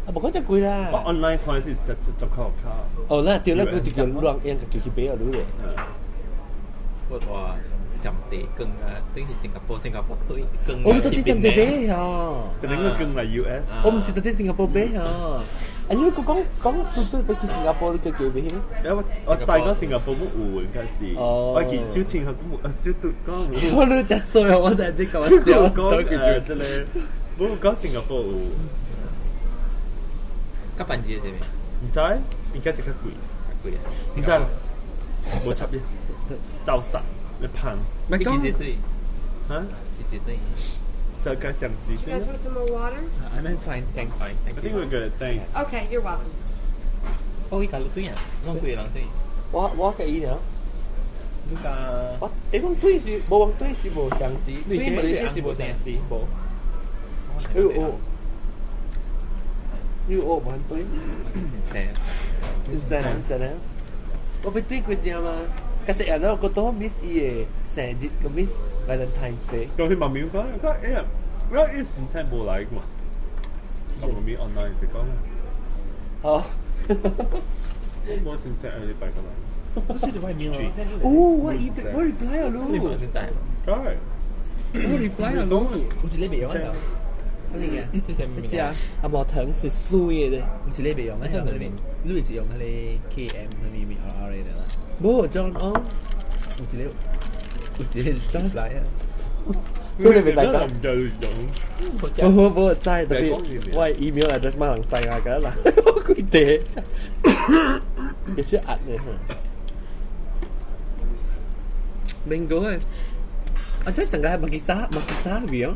S6: 啊，無講遮貴啦。
S3: 我 online 看是十十塊卡。
S6: 哦，那對啦，佢就叫亂用家己去買啊，你咧。
S2: 我話上地更啊，等於新加坡，新加坡對更。
S6: 我都佇上地買啊。
S3: 可能個更來 US。
S6: 我毋是佇新加坡買啊。啊，你講講速度要去新加坡，你叫叫咩？
S3: 我知講新加坡冇有，應該是。我記小清佢冇，小杜講冇。
S6: 我都食衰，我在你講笑。
S3: 講誒，這個冇講新加坡有。
S2: 甲辦字是咩？
S3: 唔知，應該是較貴。
S2: 較貴啊！
S3: 唔知啦，冇插嘅，走實你胖。
S2: 你幾時對？
S3: 嚇？
S2: 幾時對？
S3: 世界上幾
S5: You guys want some more water?
S2: I'm fine, thank fine.
S3: I think we're good, thanks.
S5: Okay, you're welcome.
S2: 哦，伊家你對啊？攏幾個人對？
S6: 我佮伊爾。
S2: 你家
S6: 我欸，講對是無講對是無相似，對馬來西亞是無相似，無。哎呦，你有無對？真真真，我被對過只嘛？嗰隻人我都 miss 伊個生日，個 miss Valentine's Day。
S3: 咁佢媽咪講，講哎呀，我伊先生無來嘛？我媽咪 online 就講啦。
S6: 好。
S3: 我先生下禮拜過來。
S4: 不是外面
S6: 哦，我我 reply 啊，
S2: 你冇先生？
S3: 對。
S6: 我 reply 啊，攏。
S4: 有一個袂用啊。
S6: 乜嘢？
S2: 這是咩？
S6: 只啊，阿毛糖是水的。
S4: 有一個袂用啊，這個你是用彼個 KM 還是 R R 的啦？
S6: 無 John 哦，
S4: 有一個有一個 John 來啊。
S6: 所以你袂使講。
S3: 唔夠用。
S6: 無無知，特別我 email address 嘛人知啊，個啦，我規地，也是壓的。免講的，啊，這上個係馬吉沙，馬吉沙味哦，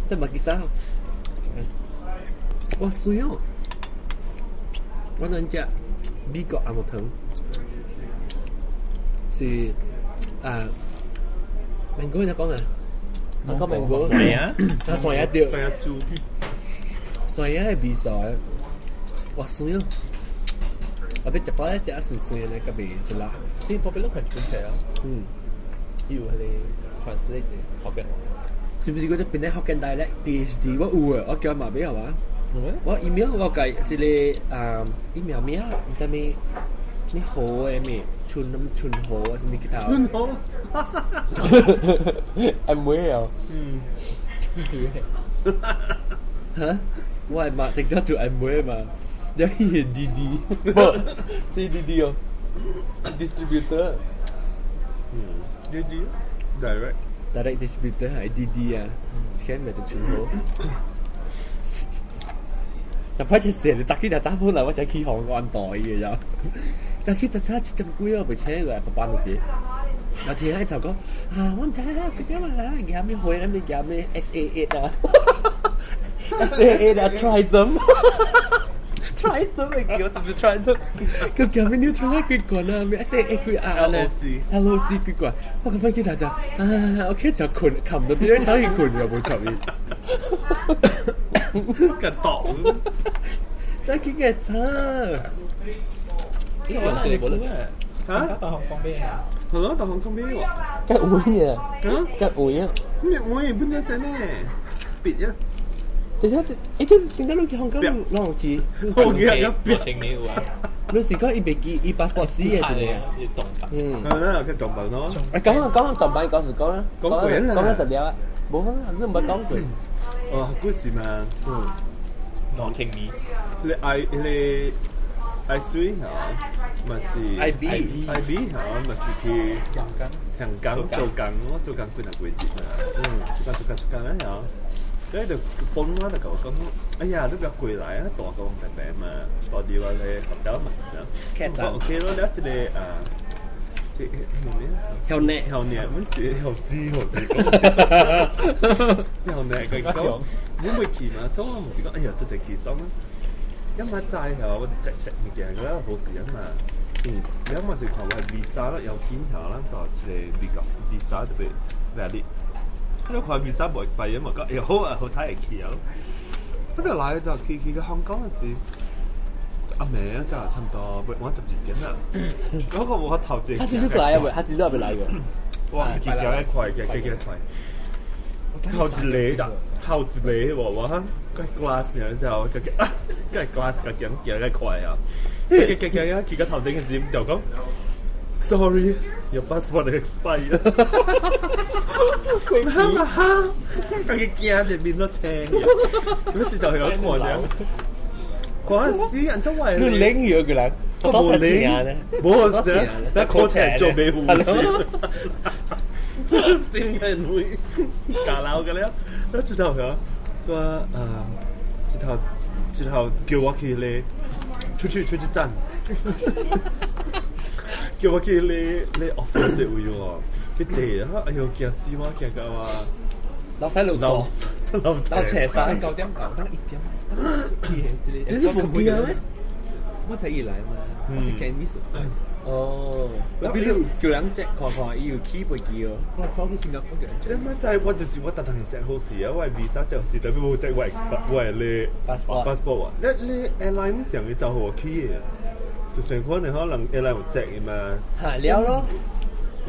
S6: 這馬吉沙，哇水哦！我能食美國紅毛糖，是啊，免講你講啊，我講免講，
S2: 蒜啊，
S6: 啊蒜仔對，
S3: 蒜仔豬，
S6: 蒜仔的味素的，哇水哦！我欲食飽咧，食蒜蒜的，較袂出力。
S4: 你旁邊攏看日本啊？
S6: 嗯，
S4: 有彼個 translate 的後邊。
S6: 是毋是嗰隻邊咧福建大咧 PhD 我有啊，我叫嘛買好嘛？我 email 我改一個啊 email 名，毋知咩咩好的咩春春好啊，啥物其他？
S3: 春好，
S6: 阿妹啊，
S3: 嗯，
S6: 嚇，我係嘛，直接做阿妹嘛，你係 D D，無，是 D D 哦，distributor，
S3: 嗯，D D direct。
S6: direct distributor 係 D D 啊，錢咪就全好。就歹一時，你早起就早本來我才去香港袋嘅就，早起就早7點幾我被請過來，爸爸就是。有天喺就講啊，我唔知啦，佢點啊啦，夾咩會啦，咩夾咩 SA8 啊，SA8 啊，Trism。Trism 嚟叫，是唔是 Trism？佢夾咩 Nutrilite 幾罐啊？咩 SA8 幾啊咧？LOC 幾罐？我咁樣記得就啊，OK 就困，冚到啲，走去困又冇錯面。
S3: 個檔，
S6: 真係幾差。
S2: 呢個用這個冇啦。
S3: 嚇？
S2: 到香港邊啊？
S3: 係咯，到香港邊喎？
S6: 吉會嘅。
S3: 嚇？
S6: 吉會啊！
S3: 咩會？本咗聲呢？別啊！
S6: 等下，欸，點解你去香港攞去？
S3: 我記得一別
S2: 請你話。
S6: 你是講伊袂記伊 passport 死嘅一個？
S2: 撞板。
S6: 嗯。
S3: 係啦，佢撞板咯。
S6: 啊，講啊講啊，撞板講是講啦。
S3: 講過啦。
S6: 講得了啊！無啦，你毋捌講過。
S3: 哦，故事嘛。
S6: 嗯。
S2: 攞聽你。
S3: 你 I 你 I 水嚇，咪是
S6: I B
S3: I B 嚇，咪是去
S2: 香港。
S3: 香港做工咯，做工幾若幾節嘛。嗯，做工做工做工啦嚇。所以就風我就甲我講，哎呀，你不要過來啊，大個問題嘛，大啲話咧，學到嘛是啊。我 OK 咯，你一個啊，這咩？
S6: 曉呢？
S3: 曉呢？阮是曉子曉子講。曉呢？佢講，阮袂去嘛，所以我毋是講，哎呀，這個去爽啊。一嘛知嚇，我就食食物件，嗰個好事啊嘛。嗯，你嘛是看我 visa 咯，要緊嚇，咱到一個美國 visa 特別 valid。你看 visa 無expire 嘛，講哎呀好啊，好睇會去啊。不過來就去去到香港嗰時，阿妹真係差唔多，我12點啦。嗰個我頭先。
S6: 他是你過來啊？未？他是你未來嘅？
S3: 哇！幾幾快嘅，幾幾快。頭一個咋？頭一個喎，我哈個 glass 然之後就啊，個 glass 個行行個快啊！行行行行，去到頭前嘅時就講，sorry，your passport expired。佢哈嘛哈，家己驚就面都青嘅，咁就係我看啫。嗰陣時人真係
S6: 你領咗佢啦，
S3: 我冇領，冇事，在考前做維護先人會教鬧嘅咧，我知道佢說啊，這頭叫我去咧，出去站，叫我去咧咧 office 位喎，佢坐啊，哎呦驚死我，驚到啊！
S6: 老細路
S3: 老
S6: 老
S3: 老
S6: 斜山
S2: 9點9，等1點，等起這個。
S4: 你無記啊咩？
S2: 我才伊來嘛，我是驚 miss。
S6: 哦，
S2: 比如叫人 check 看看，伊有起飛機哦。我看去新加坡叫人
S3: 你
S2: check。
S3: 媽就係我就是我特登 check 好時啊，我 visa check 好時，特別冇 check 我 expire 我咧
S6: passport
S3: passport 啊。你 airline 上嘅就好我起嘅，就成款你可能 airline 有 check 嘅嘛。
S6: 嚇了咯，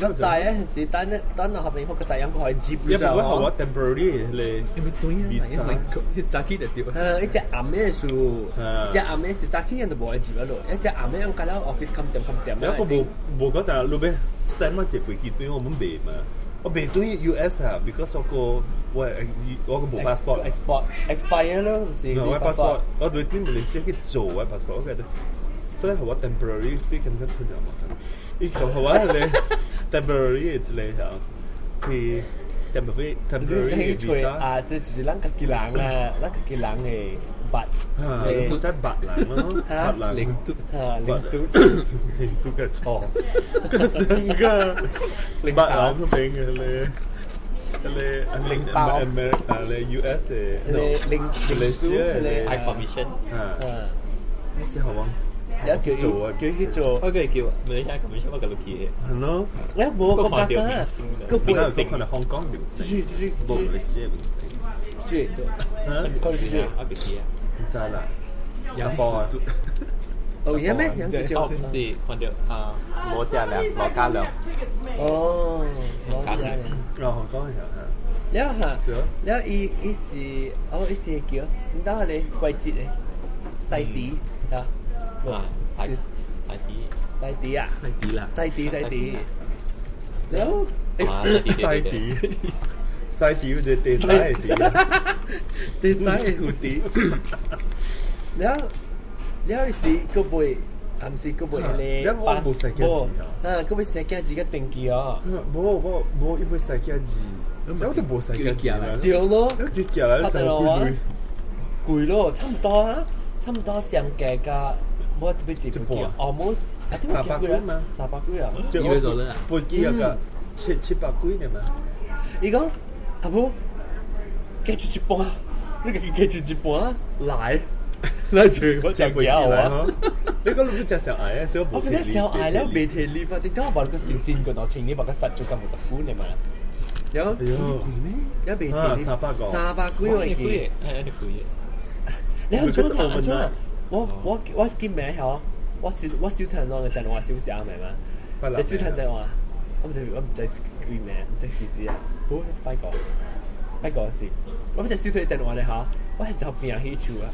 S6: 我知啊，是等等到後面嗰個責任過去接
S3: 因為我係我 temporary 咧，
S2: 因為對啊，因為佢早起就對。
S6: 一隻暗嘅數，一隻暗嘅是早起人就無愛接咯，一隻暗嘅我覺得 office 冚掂冚掂。
S3: 有個無無嗰陣，你俾 send 我一飛機對我們未嘛？我未對 US 啊，because 我個無 passport。
S6: export expire 咯，就是
S3: 我 passport，我對對馬來西亞去做我 passport，我覺得，所以係我 temporary 先咁樣吞入嘛。伊就係我咧 temporary 一個嚇，佢 temporary temporary visa
S6: 啊，這就是咱家己人啦，咱家己人的捌，
S3: 嚇，真白人咯，白人
S2: 領隊
S6: 嚇，領隊，
S3: 領隊嘅錯，個成個白人都變嘅咧。咧
S6: 領包
S3: ，America 咧 US
S6: 咧領
S3: 領
S6: 領
S2: High Commission
S3: 啊，呢時候啊，
S6: 有叫叫去做，
S2: 我叫叫馬來西亞 Commission 我叫佢去。
S3: 係咯，
S6: 誒無國家嘅，
S3: 個背個可能香港明
S6: 星，就是
S3: 無馬來西亞明星，
S6: 就是，
S3: 嚇，
S6: 佢就是，
S2: 我別記啊，
S3: 唔知啦，有波啊，
S6: 哦，有咩？有
S2: 哦，唔是看到啊，羅家良，羅家良，
S6: 哦，羅家良，
S3: 哦，香港人嚇。
S6: 了嚇，了伊伊是，哦，伊是叫，唔知係你季節咧，西迪嚇，
S2: 啊，大大啲，
S6: 大啲啊，
S2: 細啲啦，
S6: 西迪西迪，了，
S3: 西迪，西迪就地西迪，
S6: 地西的蝴蝶，了了是個背，臨時個背咧，
S3: 你我無細鏡字
S6: 啊，個背細鏡字個定期哦，
S3: 無無無，伊背細鏡字。我都無細鏡字啦，
S6: 對咯，
S3: 你叫來就貴
S6: 貴咯，差唔多啊，差唔多上價價，我這邊一半，almost
S3: 300幾嘛，300
S6: 幾啊，
S2: 以為咗啦，
S3: 飛機啊個700幾呢嘛，
S6: 伊講阿母，加住一半，你家己加住一半來，來住我食嘢啊！
S3: 你講你食上愛啊？
S6: 我本身上愛了，未提你，反正我把個新鮮個腦清，你把個殺咗咁無得苦呢嘛。有，有未提你
S3: 300個，
S6: 300幾我記，
S2: 係一啲貴嘅。
S6: 你很準啊，很準啊！我記名嗬，我小聽講嘅電話小時啱咪嘛？就小聽電話，我唔知記名，唔知幾時啊？好，拜個拜個時，我唔知小聽電話咧嚇，我係就變起厝啊！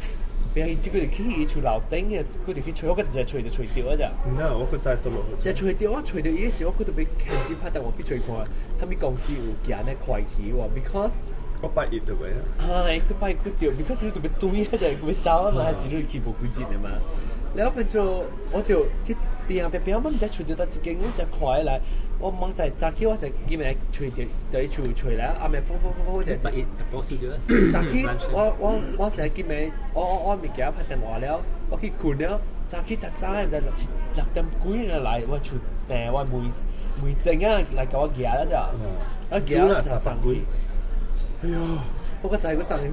S6: 變起這個就去伊厝樓頂嘅，佢就去吹，我個就吹就吹掉啊！咋？
S3: 唔係，我個在倒落去。
S6: 就吹掉，我吹掉伊時，我佢就俾強制拍電話去吹看，他們公司有行咧快去喎，because
S3: 我拜一對未啊？
S6: 係，佢拜佢掉，because 你特別對啊，就佢走啊嘛，還是你去無幾日啊嘛？然後變做我就去邊啊邊邊，我唔知吹掉到一間，我就快來，我馬在早起我就今日吹掉，對厝吹來，暗暝風風風風就
S2: 拜一保守咗。
S6: 早起我成日今日我物件拍電話了，我去困了，早起早早唔知6點幾來，我厝訂我梅梅精啊來共我舉啦咋，我舉了300幾。
S3: 哎呦！
S6: 我個仔個上去啊！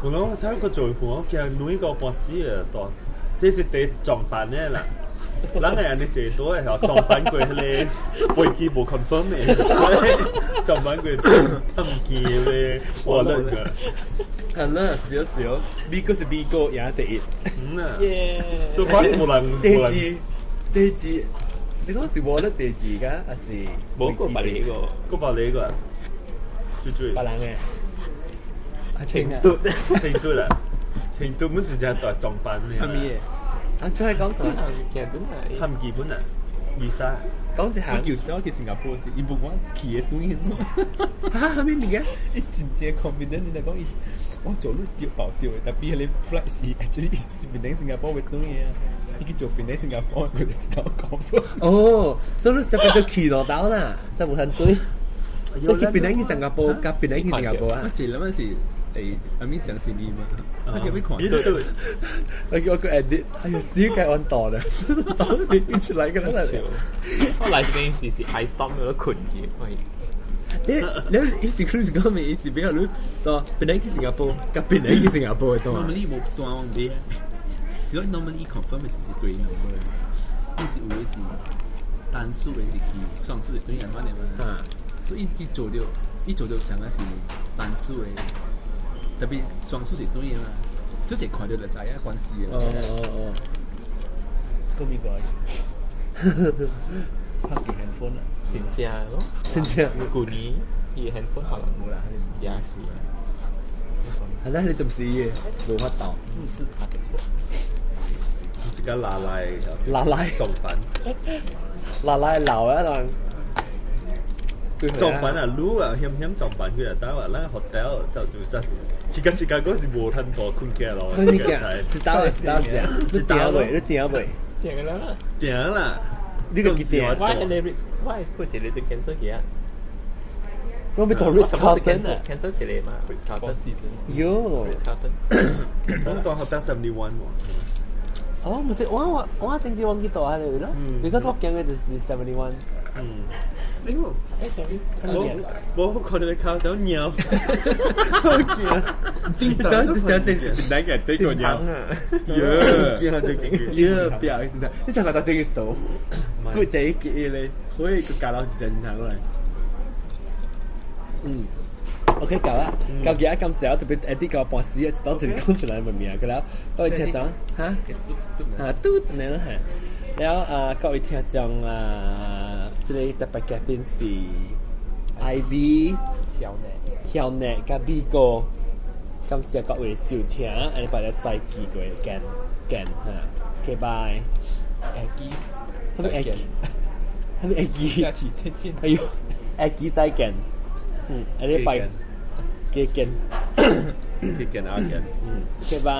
S3: 我講我睇個做款，其實女個半死啊，當這是第裝扮的啦。咱係按呢坐多嘅時候撞板過彼个飛機無 confirm 的，撞板過探機咧，我那個。
S6: 係啦，少少，美國是美國贏第一。
S3: 嗯啊。做反無人
S6: 地址地址，你講是我的地址㗎，還是？
S2: 無過別你個，
S3: 過別你個，最最。
S6: 別人嘅。
S2: 啊，成都，
S3: 成都啦，成都本是只大撞板嘅。
S2: 係咪？
S6: 啊，再講佢，
S3: 他唔基本啊，二三。
S6: 講一下。
S4: 我叫我去新加坡時，伊無我去的對咯。
S6: 嚇，咩物件？
S4: 伊真正 confident，你講伊，我做你掉爆掉的，但比彼個 flight 是 actually 是變成新加坡的對啊。伊去做變成新加坡，佢就知道講。
S6: 哦，所以你十個就去落島啦，十無通對。你去變成去新加坡，佮變成去新加坡啊？
S4: 我記得嗰時誒，阿咪相信你嘛？我叫你看。
S6: 我叫我個 edit，哎呀，死計按檔啦，檔你出來個啦。
S2: 我來這邊是 I stop 咗困去，喂。
S6: 你你意思佢是講咩意思？比如你到變成去新加坡，佮變成去新加坡的檔。
S4: Normally 無斷往啲，只講 normally confirm 的是是對 number，伊是有的是單數的是去，雙數是對人款的嘛。
S6: 啊，
S4: 所以伊做到，伊做到上個是單數的，特別雙數是對的嘛，就一看到就知影關係
S6: 哦哦哦，
S3: 個咪過。拍幾 handphone 啊？
S2: 真正咯，
S6: 真正。
S2: 舊年伊 handphone 可能無啦，唔知是。
S6: 係啦，你就是嘅，無法度。
S2: 不是他的錯。
S3: 一個拉拉
S6: 拉拉
S3: 撞板，
S6: 拉拉老啊，當。
S3: 撞板啊，擼啊，險險撞板佢就打話，咱 hotel 就就真，佢個時間嗰時無通大困覺咯。
S6: 你驚？一打一打是啊？你訂未？你訂未？
S2: 訂啦。
S3: 訂啦。
S6: 你個幾訂？
S2: 我係你，我係過一個就 cancel 去啊。
S6: 我欲到 Ritz Carlton 啊
S2: ，cancel 一個嘛，Ritz Carlton。
S6: 喲
S2: ，Ritz Carlton。
S3: 我當 hotel 71喎。
S6: 哦，毋是，我我我頂次忘記倒下嚟咯，because 我驚嘅就是 71。
S3: 嗯。哎呦，哎，sorry，我我看到你靠小鳥，
S6: 好驚！想想這是哪個對過鳥？
S3: 耶！
S6: 耶！不要，你想看到這個手，佢這一個咧，可以個搞到一陣頭來。嗯。OK，夠啦，夠記啊！今時我特別 edit 個半死，一當時講出來咪名個了。各位聽眾，嚇嚇嘟你啦嚇，了啊各位聽眾啊，這個特別嘉賓是 Ivy
S2: 曉內
S6: 曉內佮美哥，感謝各位收聽，下禮拜日再見過見見嚇，OK 拜。
S4: 下期
S6: 再見，係咪下期？
S4: 下期再見。
S6: 哎呦，下期再見。嗯，下禮拜。再見，
S3: 再見阿見。
S6: 嗯，OK，拜。